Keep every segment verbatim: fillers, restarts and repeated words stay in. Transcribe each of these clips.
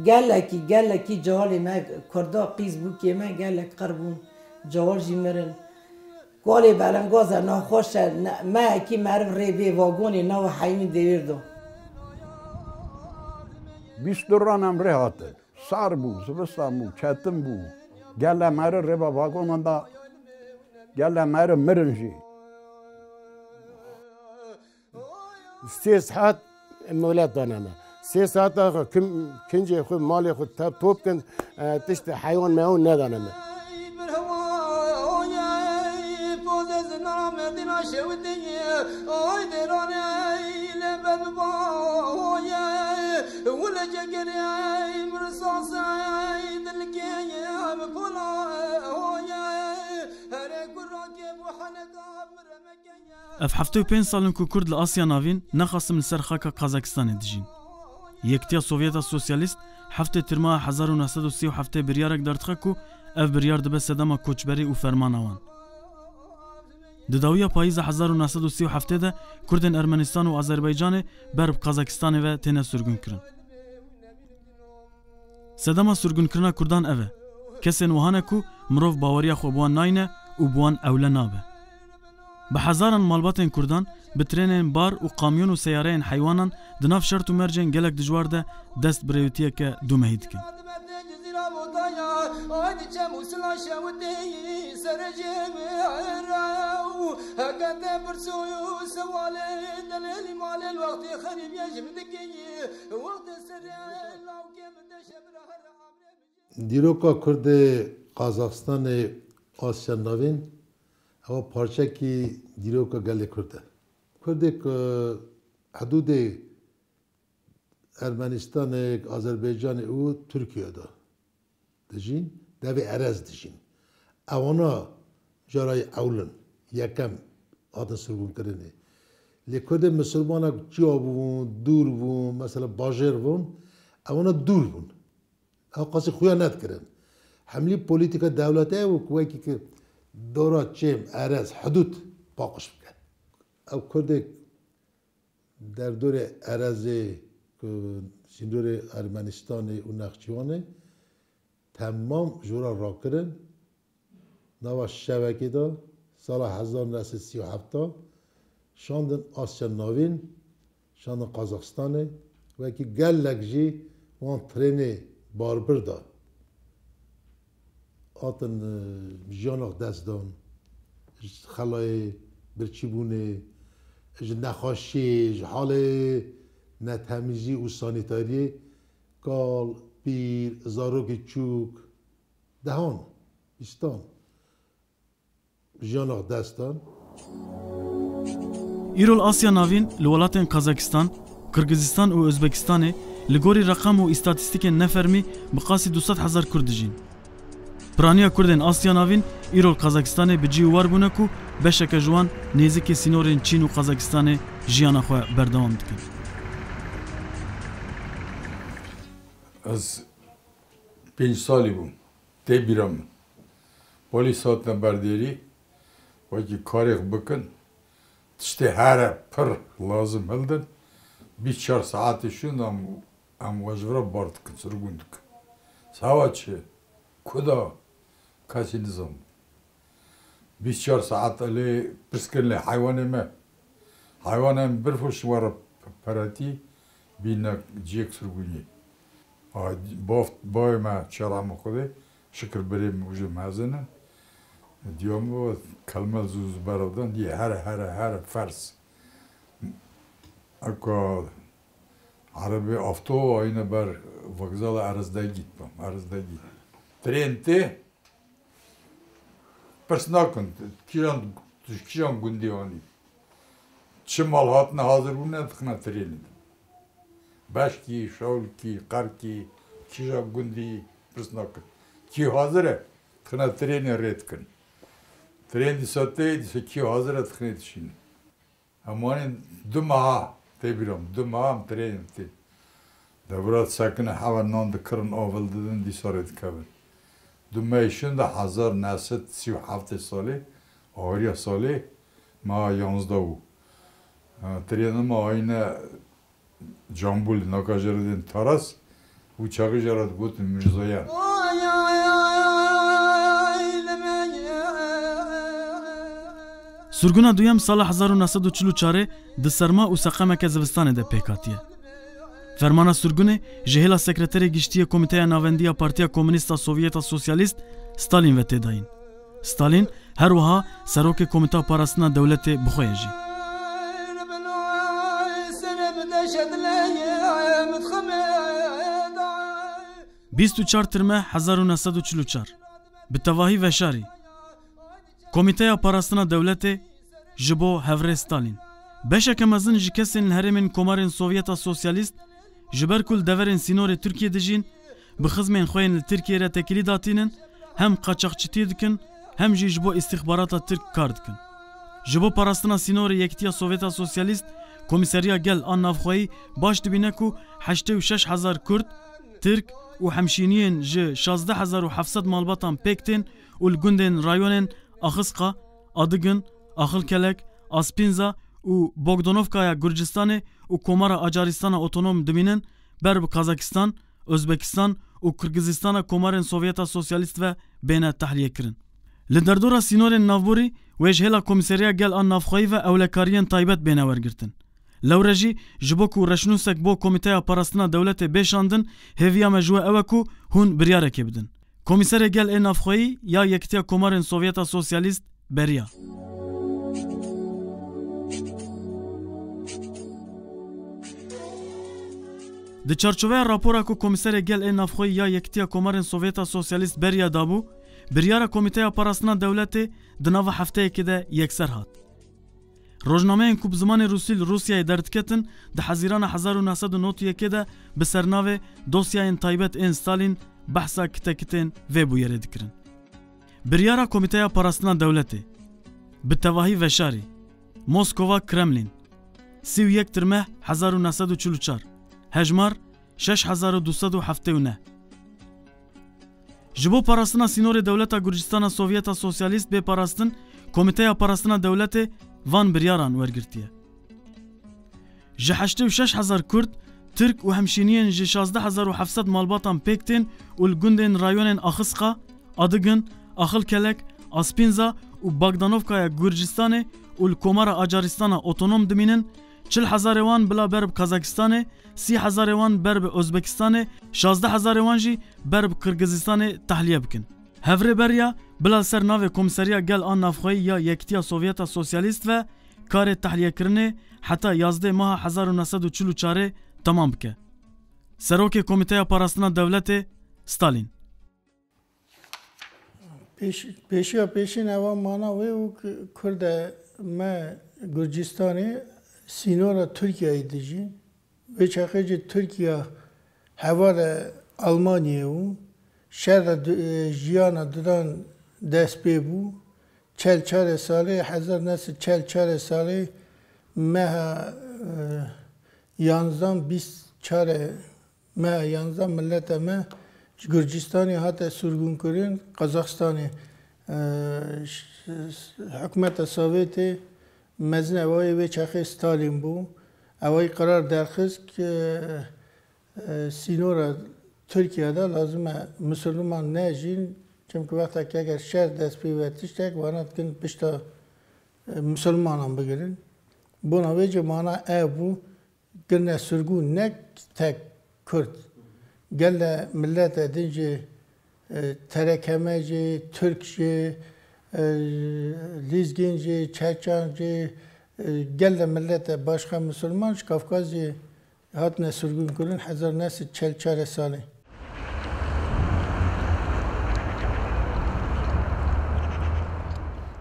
Gelekî, gelekî cewalê me Kurda, qîz bûkê me gelek qir bûn. Cewal jî mirin. Kalê belengaz e, naxweş e, ne-, me ekî meriv rê bê vagonê nav heymî dewêr do. Bîst ran em rê hatin. Sar bû, zivistan bû, çetin bû. Gele meriv rêva vagonan da, gele meriv mirin jî. Sê saet molet dane me. Sê saet da xwe kim-, kincê xwe, malê xwe te-, top kin, e, tiştê heywan meywan nedane me. Ev heftê û pênc sal in ku Kurd li Asya Navîn nexasim li ser xaka Qazakistanê dijîn. Yektiya Sovyeta Sosyalîst heftê Tirmeya hezar û neh sed û sî û heftê biryarek derdixe ku ev biryar dibe sedema koçberî û fermana wan. Di dawiya payîza hezar û neh sed û sî û heftê de Kurdên Ermenistan û Azerbaycanê ber bi Qazakistanê ve têne sirgûnkirin. Sedema sirgûnkirina Kurdan ev e. Kesên wiha ne ku mirov baweriya xwe bi wan nayne û bi wan ewle nabe. Bi hezaran malbatên Kurdan bi trênên bar û kamyon û seyareyên heywanan di nav şert û mercên gelek dijwar de dest bi rêwîtiyeke dûmehî dikin. Dîroka Kurdê Qazaxstanê, Asya Navîn, ewa parçekî dîroka gelê Kurd e. Kurdê ku hidûdê Ermenistanê, Azerbaycanê û Tirkiye de dijîn, devê erez dijîn. Ewana cara yê ewlin, yekem hatin sirgûnkirinê. Lê Kurdê misilmanek çiya bûn, dûr bûn, mesela bajêr bûn, ewana dûr bûn. Ew qasî xuya nedikirin. Hemlî polîtîka dewletê ew ku wekî ki dora çêm, erez, hidûd paqij bike. Ew Kurdê derdorê erezê ku sînorê Ermenistanê û Nexçîwanê temam ji ora rakirin. Nava şevekê de sala hezar neh sed sî û heft şandin Asya Navîn, şandin Qazaxistanê, wekî gelek jî wan trênê barbir de hatin, e, jiyanek dest dan, ji xelayê birçîbûnê, ji nexweşiyê, ji halê netemîzî û sanîtariyê kal, pîr, zarokê çûk, dehan, bîstan jiyanek dest dan. Îro li Asya Navîn li welatên Kazakistan, Qirgizistan û Ozbekistanê li gorî reqem û îstatîstîkên nefermî bi qasî du sed hezar Kurd dijîn. Piraniya Kurdên Asya Navîn îro li Kazakistanê bi cî û war bûne ku beşeke ji wan nêzîkê sînorên Çîn û Kazakistanê jiyana xwe berdewam dikin. Ez pênc salî bûm. Tê bîra min. Polîs hatine ber dêrî, wekî karê xwe bikin, tiştê here pir lazim hildin, bîst çar saetê şûn em, em we ji vira bar dikin, sirgûn dikin. Sawa çi? Ku da? Kesî nizan. Bîst çar saet elê pirs kirin lê heywanê me. Heywanê me birf û şiwara peretî bîne ciyek sirgûnî. A, baf, bavê me çera min Xwedê, şikir birê min û jê mezin in. Diya min got, kelme zû zû berev dan, diyê here, here, here, fers. Eka erebê avto ayne ber vokzala Erzdegî bam, Erzdegî. Trên tê, pirs nakin, kîjan, tu ji kîjan gundî anî? Çi mal hatine hazir bûne, dixine trênê de. Beşkî, Şewlkî, Qerkî, kîja gundî, pirs nakin. Kî hazir e, dixine trênê rê dikin. Trên dîsa tê, dîsa kî hazir e, dixine dişîne. Em anîn du meha, tê bîra min, du meha em trênê tê. Devra disekine hewe nan dikirin, av hildidin, dîsa rê dikevin. Du mehê şûn de hezar neh sed sî û heftê salê, ahiriya salê, meha yanzdeh bû. E, trêna me ayne Cambûlê, naka jê re dên Taras, Û çaxî jê re digotin Mirzoyan. Surguna duyem sala hezar û neh sed û çil û çarê di serma û seqemeke zivistanê de pêk hatiye. Fermana surgunê ji hêla Sekreterê Giştî yê Komîteya Navendî ya Partiya Komûnîst a Sovyeta Sosyalîst Stalîn ve tê dayîn. Stalîn her wiha serokê Komîteya Parastina Dewletê bi xwe ye jî. Bîst û çar Tirme hezar û neh sed û çil û çar. Bi tevahî veşarî. Komîteya Parastina Dewletê ji bo hevrê Stalîn. Beşeke mezin ji kesên li herêmên Komarên Sovyeta Sosyalîst, ji ber ku li deverên sînorê Tirkiyê dijîn, bi xizmên xwe yên li Tirkiyê re tekilî datînin, hem qaçaxçitî dikin, hem jî ji bo îstîxbarata Tirk kar dikin. Ji bo parastina sînorê Yekîtiya Sovyeta Sosyalîst, Komîseriya Gel a Navxweyî baş dibîne ku heştê û şeş hezar Kurd, Tirk û hemşîniyên ji şazdeh hezar û heft sed malbatan pêk tên û li gundên rayonên Axisqa, Adigin, Axilkelek, Aspînza û Bogdanovkaya Gurcistanê û Komara Acarîstana Otonom dimînin, ber bi Kazakistan, Ozbekistan û Kirgizistana Komarên Sovyeta Sosyalîst ve bêne tehlîyekirin. Li derdora sînorên navborî wê ji hêla Komîseriya Gel a Navxweyî ve ewlekariyên taybet bêne wergirtin. Lewre jî ji bo ku reşnûsek bo Komîteya Parastina Dewletê bê şandin, hêviya me ji we ew e ku hûn biryarekê bidin. Komîserê Gel ê Navxweyî ya Yekîtiya Komarên Sovyeta Sosyalîst beriya. Di çarçoveya rapora ku Komîserê Gel ê Navxweyî ya Yekîtiya Komarên Sovyeta Sosyalîst beriya dabû, biryara Komîteya Parastina Dewletê di nava hefteyekê de yekser hat. Rojnameyên ku bi zimanê rûsî li Rûsyayê derdiketin, di Hezîrana hezar û neh sed û nod û yekê de bi sernavê Dosyayên Taybet ên Stalîn behsa kitekitên vê bûyerê dikirin. Biryara Komîteya Parastina Dewletê. Bi tevahî veşarî. Moskova, Kremlin. Sî û yek Tirmeh hezar û neh sed û çil û çar. Hejmar şeş hezar û du sed û heftê û neh. Ji bo parastina sînorê dewleta Gurcistana Sovyeta Sosyalîst bê parastin, Komîteya Parastina Dewletê van biryaran wergirtiye. Ji heştê û şeş hezar Kurd, Tirk û hemşîniyên ji şazdeh hezar û heft sed malbatan pêk tên û li gundên rayonên Axisqa, Adigin, Axilkelek, Aspînza û Bagdanovkaya Gurcistanê û li Komara Acarîstana Otonom dimînin, çil hezarê wan bila ber bi Kazakistanê, sî hezarê wan ber bi Ozbekistanê, şazdeh hezarê wan jî ber bi Qirgizistanê tehlîye bikin. Hevrê beriya bila li ser navê Komîseriya Gel a Navxweyî ya Yekîtiya Sovyeta Sosyalîst ve karê tehlîyekirinê heta yazdê meha hezar û neh sed û çil û çarê temam bike. Serokê Komîteya Parastina Dewletê Stalîn. Pêş-, pêşiya pêşîn eva mana wê û ki Kurde me Gurcistanê sînora Tirkiyeyê dijîn. Vê çaxê jî Tirkiya hevalê Almanyayê û şer re du-, e, jiyana dudan dest pê bû. Çel çarê salê, hezar neh sed çel çarê salê meha, e, yanzdan bîst çarê meha yanzdan mileta me ji Gurcistanê hate sirgûnkirin. Qazaxistanê, e, ş-, s-, hikûmeta Sovêtê mezin ewayê vê çaxê Stalîn bû. Ewayî qerar derxist ku, e, sînora Tirkiye de lazim e misilman nejîn, çimkî wexta ku eger şer dest pê ve tiştek, wana dikin pişta, e, misilmanan bigirin. Bona vê jî mana ev bû, kirine sirgûn ne tek Kurd. Gele milete din jî, e, T R K M jî, Tirk jî, e, Lîzgîn jî, Çeçan jî, e, gele milete başqa misilman ji Kafkazê hatine sirgûnkirin hezar neh sed çel çarê salê.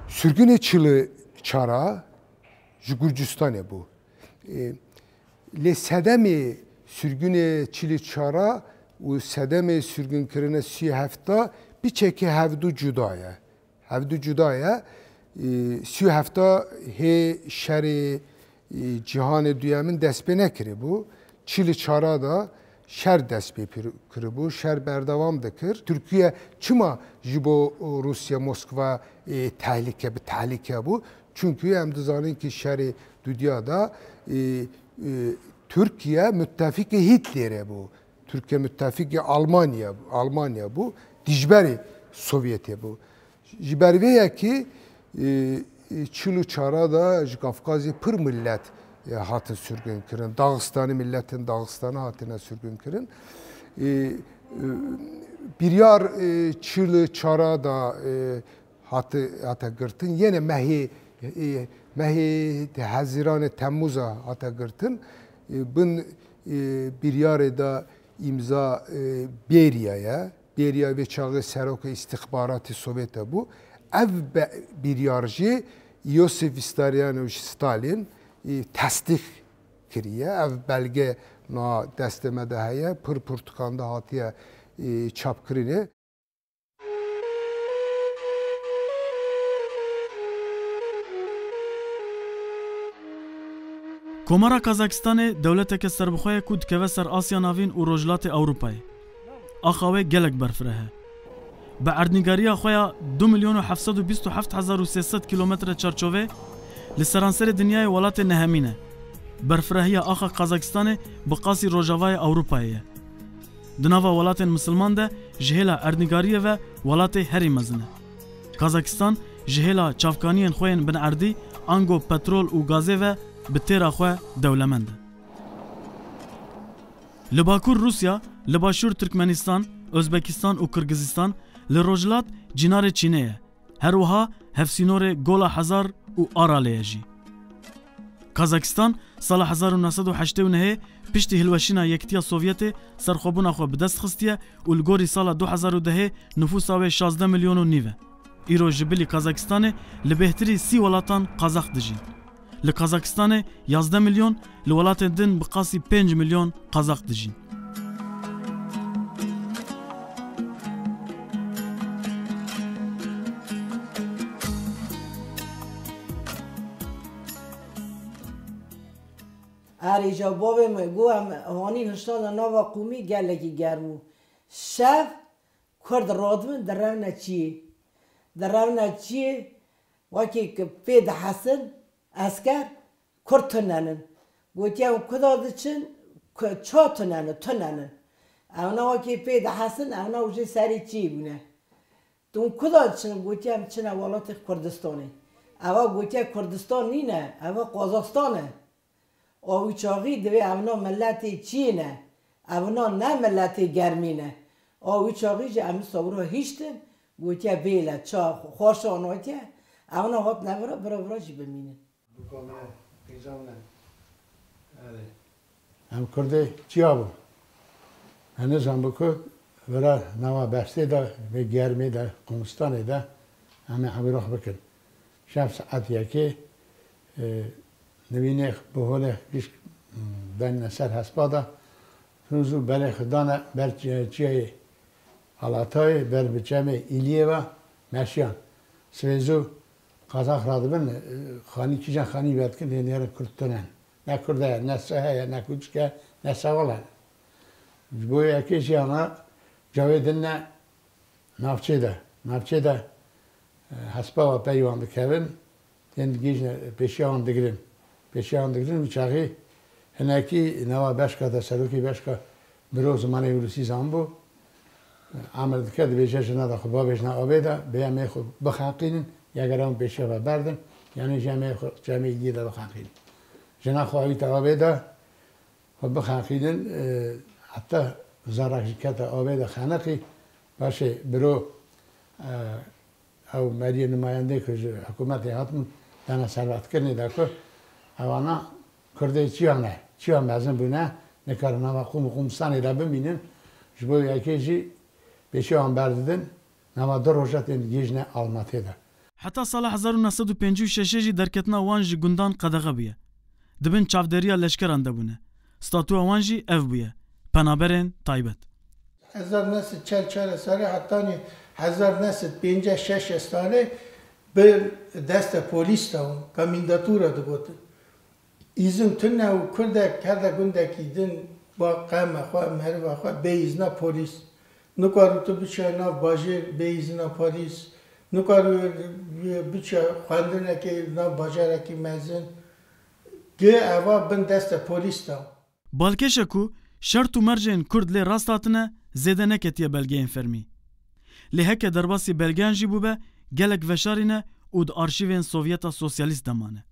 Sirgûnê çil û çar a ji Gurcistanê bû. E, lê sedemê sirgûnê çil û çar a û sedemê sirgûnkirina sî û heft a piçekî hevdu cuda ye. Hevdu cuda ye. E, sî û heft a hê şerê, e, cîhanê duyemin dest pê nekiribû. Çil û çar a da şer dest pê pir-, kiribû, şer berdewam dikir. Tirkiye çima ji bo Rûsya Moskva, e, tehlike, bi tehlike bû? Çunkî em dizanin ki şerê dudiya da, e, e, Tirkiye mutefîkê Hîtlerê bû. Tirkiye müttefikê Almanya, Almanya bû, dijberê Sovyetê bû. Ji ber vê yekê, e, e, çil û çara de ji Kafkazê pir millet, e, hatin sürgün kirin. Dağıstanî, milletên Dağıstanî hatine sürgün kirin. E, e, biryar, e, çil û çara de, e, hati, hate girtin. Yene mehê, e, mehê Hezîranê Temmûza hate girtin. E, bin, e, biryarê de îmza, e, Beriya ye. Beriya vê çaxê serokê îstixbaratê Sovyetê bû. Ev be-, biryar jî Yosif Vissarionovich Stalin, e, tesdîq kiriye. Ev belge na destê me de heye, pir pirtûkan de hatiye, e, çapkirinê. Komara Kazakistanê dewleteke serbixwe ye ku dikeve ser Asya Navîn û Rojhilatê Ewropayê. Axa wê gelek berfireh e. Bi erdnîgariya xwe ya du milyon û heft sed û bîst û heft hezar û sê sed kîlometre çarçovê li seranserê dinyayê welatê nehemîn e. Berfirehiya axa Kazakistanê bi qasî rojavayê Ewropayê ye. Di nava welatên misilman de ji hêla erdnîgariyê ve welatê herî mezin e. Kazakistan ji hêla çavkaniyên xwe yên binerdî, ango petrol û gazê ve bi têra xwe dewlemend e. Li Bakur Rûsya, li Başûr Tirkmenîstan, Ozbekîstan û Qirgizîstan, li Rojhilat cînarê Çînê ye. Her wiha hevsînorê Gola Hezar û Aralê ye jî. Kazakistan sala hezar û neh sed û heştê û nehê piştî hilweşîna Yekitiya Sovyetê serxwebûna xwe bi dest xistiye û li gorî sala du hezar û dehê nifûsa wê şazdeh milyon û nîv e. Îro ji bilî Kazakistanê li bêhtirî sî welatan Kazak dijîn. Li Kazakistanê yazdeh milyon, li welatên din bi qasî pênc milyon Kazak dijîn. Erê, îja bavê me got, em hanî hişta li nava qûmî gelekî germ bû. Şev Kurd radibin, direvne çiyê. Direvne çiyê, wekî ki pê dihesin esker, Kurd tunenin. Gotiye, ew kuda diçin, ku-, ça tunenin, tunenin. Ewna wekî pê dihesin, ewna û jê serê çiyê bûne. Tu kuda diçin? Gotiye, em çine welatê Kurdistanê. Eva gotiye, Kurdistan nîne, eva Qazaxstan e. A wî çaxî divê evna miletê çiyê ne, evna ne miletê germî ne. A wî çaxî jî em sewra hiştin, gotiye bêle, ça xweşan hatiye, evna hatine vira, vira, vira jî bimînin. Em Kurdê çiya bûn. Em nizan bi ku vira nava beştê de, vê germê de, Qumstanê de em ê ewîrox bikin. Şev saet yekê, e, nivînê bi holê gişk, m, benine ser hespa de, zû zû berê xwe dane ber çi-, çiyayê Alatayê, ber bi çemê Îliyê ve meşiyan. Sibê zû Qazax radibin, e, xanî kîjan xanî vedikin, hê nêrin Kurd tunen. Ne Kurd e, ne seh e, ne kûçik e, ne sewal e. Ji bo yekê jiyana cawê din ne navçê de. Navçê de, e, hespa ve pey wan dikevin, tên digihîjin pêşiya wan digirin. Pêşiya wan digirin û çaxî hinekî nava beşka de, serokê beşka biro zimanê Ûrûsî zanbû. Emir dike, dibêje jina de xwe bavêjine avê de, bê em ê xwe bixeqînin, ya gere hûn pêşiya ve berdin, yanî jî em ê xwe çemê Îliyê de bixeqînin. Jina xwe avîte avê de, xwe bixeqînin, e, heta zarak jî kete avê de xeniqî, paşê biro, e, ew meriyê numayendê ku ji hikûmetê hatibûn, dane servetkirinê de ku ewana Kurdê çiya ne, çiya mezin bûne, nikarin nava qûm û qûmstanê de bimînin, ji bo yekê jî pêşiya wan berdidin, nava du roja tên digihîjine Almatê de. Heta sala hezar û neh sed û pêncî û şeş jî derketina wan ji gundan qedexe bûye. Di bin çavdêriya leşkeran de bûne. Statûya wan jî ev bûye, penaberên taybet. Hezar neh sed çel çar salê hetanî hezar neh sed pêncî şeş salê bi destê polîs de bûn, komîndatûra digotin. Îzin tune û kurdek her de gundekî din ba qeme xwe, meriva xwe bê îzna polîs. Nikarî tu biçe nav bajêr bê îzna polîs. Nikarî biçe xwendinekê nav bajarekî mezin. Gi eva bin destê polîs de. Balkêş e ku Şert û mercên Kurd lê rast hatine, zêde neketiye belgeyên fermî. Lê heke derbasî belgeyan jî bûbe, gelek veşarî ne û di arşîvên Sovyeta Sosyalîst de mane.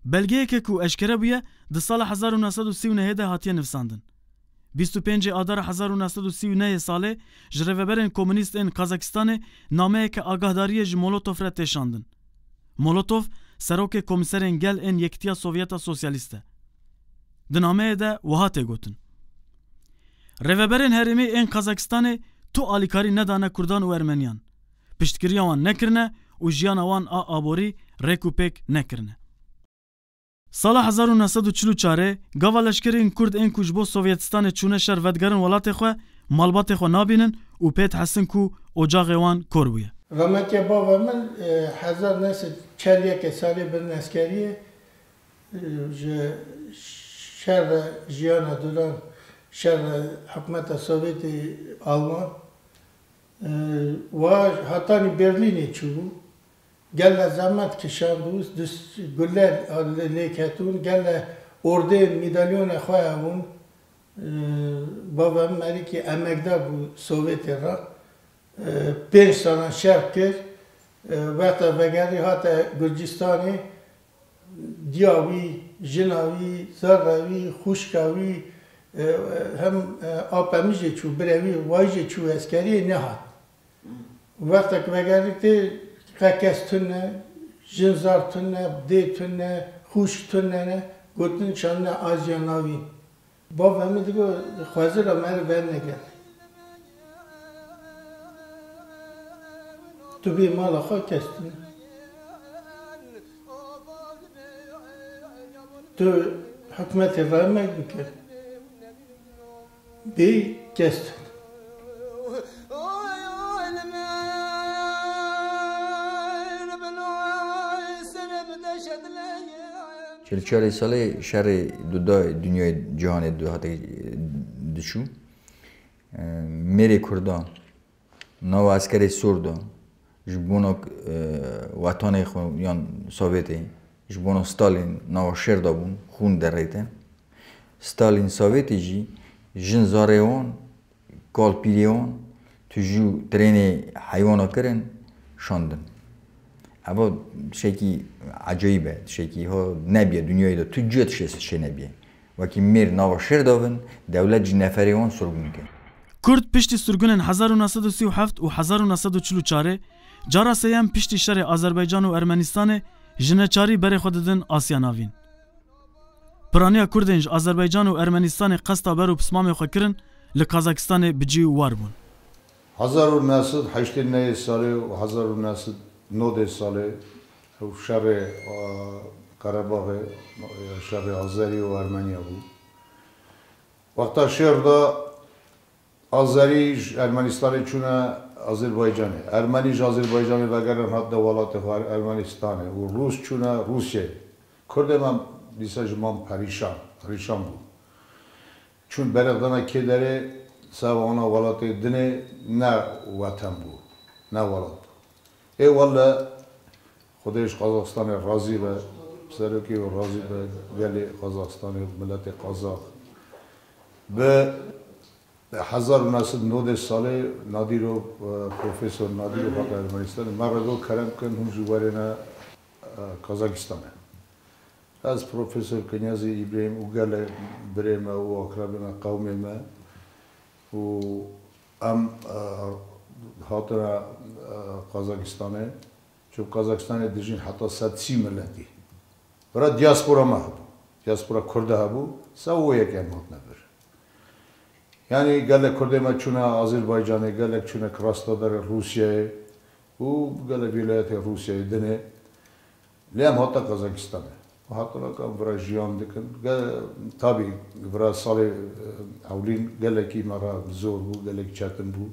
Belgeyeke ku eşkere bûye, di sala hezar û neh sed û sî û nehê de hatiye nivsandin. Bîst û pêncê Adara hezar û neh sed û sî û nehê salê ji rêveberên komûnîst ên Kazakistanê nameyeke agahdariyê ji Molotov re tê şandin. Molotov, serokê komîserên gel ên Yekîtiya Sovyeta Sosyalîst e. Di nameyê de wiha tê gotin: Rêveberên herêmê ên Kazakistanê tu alîkarî nedane Kurdan û Ermeniyan. Piştgiriya wan nekirine û jiyana wan a aborî rêk û pêk nekirine. Sala hezar û neh sed û çil û çarê, gava leşkerên Kurd ên ku ji bo Sovyetistanê çûne şer vedigerin welatê xwe, malbatê xwe nabînin û pê dihesin ku ocaxê wan kor bûye. Rahmetiye bava min, e, hezar neh sed çel yekê salê bin eskeriyê, e, ji şerre jiyana duran, şerre hikûmeta Sovyetê Alman, e, wa hetanî Berlînê çûbû. Gele zehmet kişand û dust guler lê ketûn, gele ordên, medalyonê xwe hebûn. Bavê min merikî emekdar bû Sovyetê re. Pênc salan şer kir. Wexta vegerî hate Gurcistanê, diya wî, jina wî, zerre wî, xwişka wî, hem ape min jî çû, birê wî, wayî jî çû eskeriyê, nehat. Wextek vegerî tê, qe kes tune, jin zar tune, dê tune, xwişk tune ne, gotin şandine Aziya Navîn. Bavê min digo, xwezira me re vernegere. Tu bê mala xwe, kes tune. Tu hikûmetê re emek bike. Bê kes tune. Çil çarê salê şerê duda dinyayê, cîhanê du hate diçû. Mêrê Kurdan nava eskerê sor de ji bona, e, wetanê xwe yan Sovyetê, ji bona Stalin nava şer de bûn, xûn derêtin. Stalin Sovyetê jî jin zarê wan, kalpîrê wan, tu jû trênê heywana kirin, şandin. Eva tiştekî ecayîb e, tiştekî ha nebiye, dinyayê de tu cihê tiştê çê nebiye. Wekî mêr nava şêr davin, dewlet jî neferê wan sirgûn kir. Kurd piştî sirgûnên hezar û neh sed û sî û heft û hezar û neh sed û çil û çarê, cara sêyem piştî şerê Azerbaycan û Ermenistanê ji neçarî berê xwe didin Asya Navîn. Piraniya Kurdên ji Azerbaycan û Ermenistanê qesta ber û pismamê xwe kirin, li Kazakistanê bi cî û war bûn. Hezar û neh sed heştê nehê salê û hezar û neh sed nodê salê ew şerê, e, Qerebaxê, e, şerê Azerî û Ermeniya bû. Wexta şêr de Azerî ji Ermenistanê çûne Azerbaycanê. Ermenî ji Azerbaycanê vegerin hatine welatê xwe Ermenistanê û Rûs çûne Rûsyayê. Kurdê me dîsa ji man perîşan, perîşan bû. Çûn berê xwe dane kê derê, seba wana welatê dinê ne weten bû, ne welat bû. Ê welle Xwedê ji Qazaxistanê razî be, serokê wê razî be, gelê Qazaxistanê, miletê Qazax. Bi hezar û neh sed nodê salê Nadîrov, e, Profesor Nadîrov hate Ermenistanê, me re got kerem kin hûn jî werêne, e, Kazakistanê. Ez Profesor Kinyazî Îbrahîm û gelek birê me û aqrebê me, qewmê me û em, e, hatine, e, Qazakistanê. Çi Kazakistanê dijîn heta sed sî miletî. Bira diaspora me hebû. Diaspora Kurda hebû. Sa o yek em hatine vir. Yanî gelek Kurdê me çûne Azerbaycanê, gelek çûne Krasnodarê Rûsyayê û gelek wîlayetê Rûsyayê dinê. Lê em hate Kazakistanê. Û hatine ka vira jiyan dikin. Ge-, tabî vira salê, e, hewlîn gelekî me re zor bû, gelek çetin bû.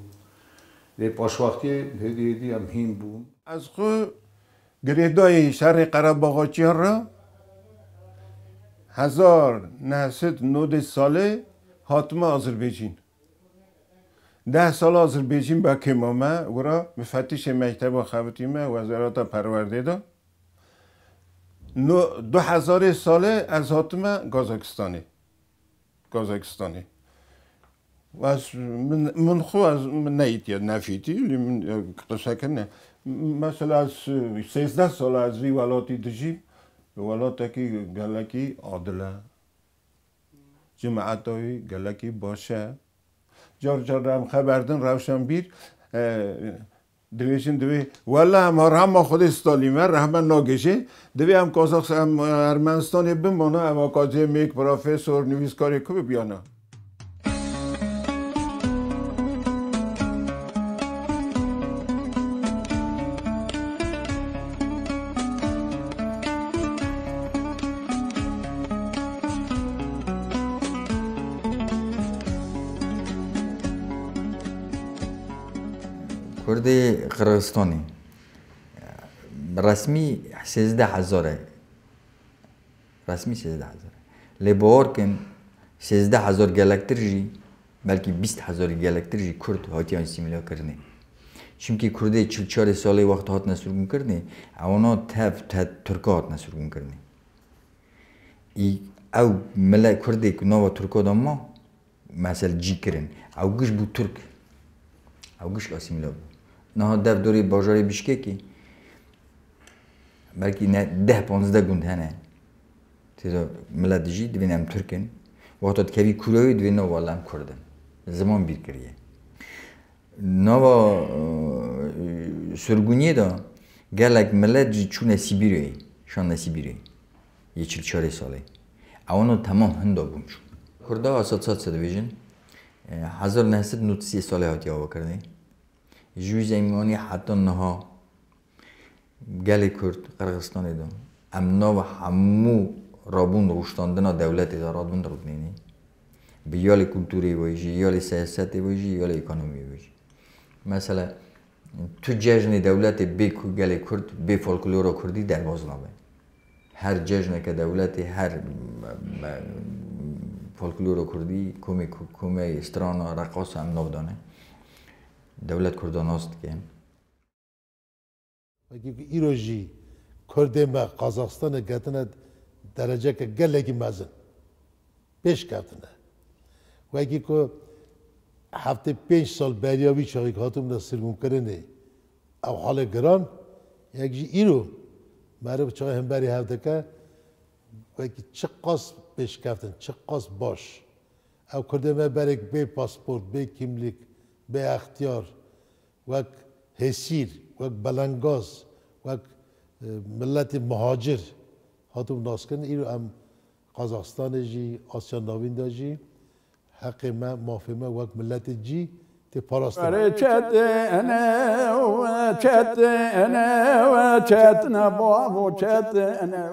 Lê paşwextiyê hêdî hêdî em hîn bûn. Ez xwe girêdayî şerê Qerebaxaçiyan re hezar neh sed nodê salê hatime Azerbaycîn. Deh sala Azerbaycîn be kêma me, wira mifetîşê mekteba xebitî me, Wezareta Perwerdê de. No, du hezarê salê ez hatime Kazakistanê. Kazakistanê. Ez, min, min xwe ez, min neyîtiye nefîtî, lê min, e, qise kirine. Mesela ez, e, sêzdeh sala ez vî welatî dijîm, welatekî gelekî adil e. Cemaeta wî gelekî baş e. Car car em xeber din rewşenbîr, e, dibêjin divê, wela em rehma Xwedê Stalî me, rehme nagêjê, divê em Kazax-, em Ermenistanê bimana, em akademîk, profesor, nivîskarê ku bibiyana. Kurdê Qirxizistanê resmî sêzdeh hezar e. Resmî sêzdeh hezar e. Lê bawer kin, sêzdeh hezar gelektir jî, belkî bîst hezarî gelektir jî Kurd hatiye asîmîlekirinê. Çimkî Kurdê çil çarê salê wext hatine sirgûnkirinê, ewana tev, te, Tirka hatine sirgûnkirinê. Î, ew mile Kurdê ku nava Tirka de ma, mesel cî kirin. Ew giş bû Tirk. Ew giş asîmîle bû. Niha dev dorê bajarê Bişkekê belkî ne deh panzdeh gund hene. Têde milet dijî, divên em Tirk in. Wexta dikevî kûrewê, divê no wele em Kurd in. Ziman bîr kiriye. Nava, e, sirgûniyê de gelek milet jî çûne Sîbîrê, şande Sîbîrê. Yê çil çarê salê. Ewana temam hinda bûn çû. Kurda Asatsa çi dibêjin? E, hezar neh sed nod sê salê hatiye avakirinê. Ji wî zemanî heta niha gelê Kurd Qirxizistanê de em nava hemû rabûn rûştandina dewletê de radibin rûdinênê. Bi ya lê kulturê ve jî, ya lê siyasetê ve jî, ya lê ekonomiyê ve jî. Mesela, tu cejnê dewletê bê ku-, gelê Kurd, bê folklora Kurdî derbas nabe. Her cejneke dewletê, her, me, me, folklora Kurdî, komê ku-, komê strana, reqasa em nav dane. Dewlet Kurda nas dike. Wekî ku îro jî Kurdê me Qazaxstanê ketine dereceke gelekî mezin. Pêş ketine. Wekî ku heftê pênc sal beriya vî çaxî ku hatibûne sirgûnkirinê, ew halê giran, yek jî îro meriv çaxê hemberî hev dike, wekî çiqas pêşkeftin, çiqas baş. Ew Kurdê me berek bê pasport, bê kîmlîk, bê extiyar, wek hêsîr, wek belengaz, wek, e, miletê muhacir hatibû naskirin. Îro em Qazaxstanê jî, Asya Navîn de jî heqê me, mafê me wek miletê cî tê parastin. Erê çetine, çetine, çetine, bavo çetine.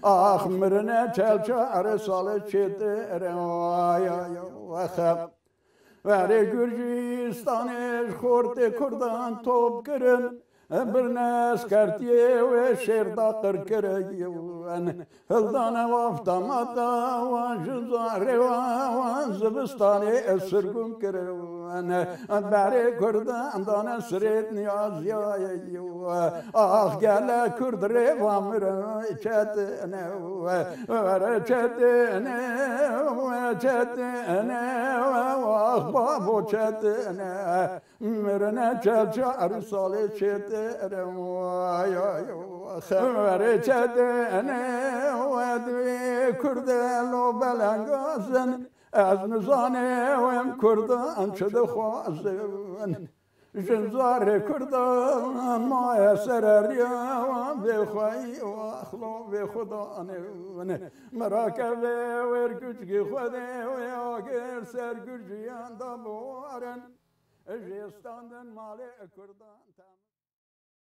Ax mirine çel çare sale çetine. Ay, ay, ay. Verê Gurcistanê ji xortê Kurdan top kirin, birine eskertiyê wê şêr daqir kirin. Hildane wafta mata wan ji zarê wan, wan zivistanê sirgûn kirin. Berê Kurdan dane sirêt niyaziyayê. Ax gele Kurd rêva mirin çetine. Were çetine, we çetine, we wax babo çetine. Mirine çel çar salê çetine. Were çetine, we divê Kurde lo belengazin. Ez nizane wem Kurdan çi dixwazin. Jin zarê Kurdan maye sereriya wan bêxweyî û axlo bêxudanê win. Mirakevê wêr gucgî Xwedê wê agir ser Gurciyan da biwarin. Jê standin malê Kurdan temam.